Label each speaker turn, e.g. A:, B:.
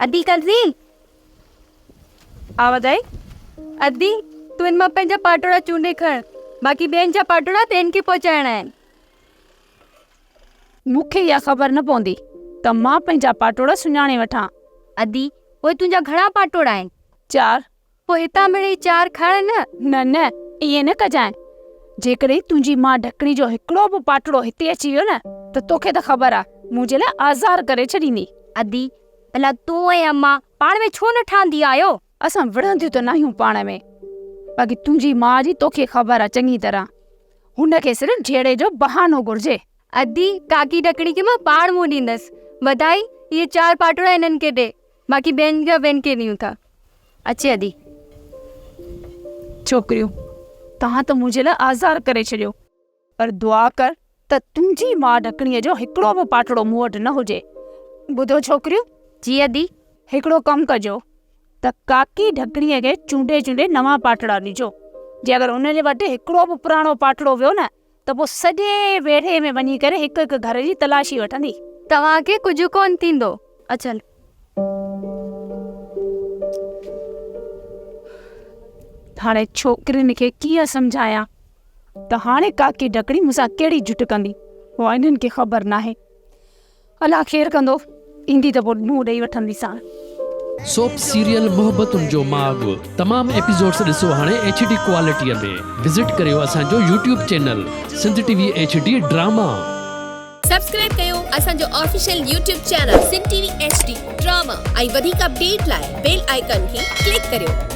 A: ادي ڪنزي!
B: آ وڌائي.
A: ادي، تون هن مان پنهنجا پاٽوڙا چونڊي کڻ، باقي ٻين جا پاٽوڙا ٻين کي پهچائڻا آهن.
B: مون کي اها خبر نه پوندي ته مان پنهنجا پاٽوڙا سڃاڻي وٺان.
A: ادي، پوء تنهنجا گهڻا پاٽوڙا آهن؟
B: چار.
A: پوء هتان مڙئي چار کڻ نه.
B: نه نه، ائين نه ڪجانء. جيڪڏهن تنهنجي ماء ڍڪڻي جو هڪڙو به پاٽڙو هتي اچي ويو نه ته توکي ته خبر آ، منهنجي لاء آزار ڪري ڇڏيندي.
A: ادي، ڀلا تون ۽ امان پاڻ ۾ ڇو نه ٺاهندي آهيو؟
B: اسان وڙهنديون ته ناهيون پاڻ ۾، باقي تنهنجي ماء جي توکي خبر آ چڱي طرح. هن کي صرف جهيڙي جو بهانو گهرجي.
A: ادي، ڪاڪي ڍڪڻي کي مان پاڻ منهن ڏيندس. وڌائي، اهي چار پاٽوڙا هنن کي ڏي. باقي ٻين جا ٻين کي ڏيون ٿا. اچي ادي.
B: ڇوڪريون، توهان ته منهنجي لاء آزار ڪري ڇڏيو. پر دعا ڪر ته تنهنجي ماء ڍڪڻيء جو هڪڙو به پاٽڙو مون وٽ نه هجي. ٻڌو ڇوڪريون؟
A: جي ادي.
B: هڪڙو ڪم ڪجو ته ڪاڪي ڍڪڻيء کي چونڊي چونڊي نوان پاٽڙا ڏجو. جي اگر ان جي وٽ هڪڙو به پراڻو پاٽڙو ويو نه ته پوء سڄي ويڙهي ۾ وڃي ڪري هڪ هڪ گهر جي تلاشي وٺندي.
A: توهان کي ڪجهه ڪونه ٿيندو. اچ هل.
B: هاڻي ڇوڪرين کي ڪيئن سمجهايان ته هاڻي ڪاڪي ڍڪڻي مون سان ڪهڙي جٺ ڪندي، اها انهن کي خبر ناهي. الله خير ڪندو، ايندي ته پوء منهن ڏئي وٺنديسان.
C: سوپ سيريل محبتن جو ماڳ تمام ايپيسوڊس ڏسو هاڻي ايڇ ڊي ڪوالٽي ۾ وزٽ ڪريو اسان جو YouTube channel Sindh T V H D drama.
D: Subscribe ڪيو اسان جو official YouTube channel Sindh T V H D drama ۽ وڌيڪ اپڊيٽ لاء بيل آئيڪان کي ڪلڪ ڪريو.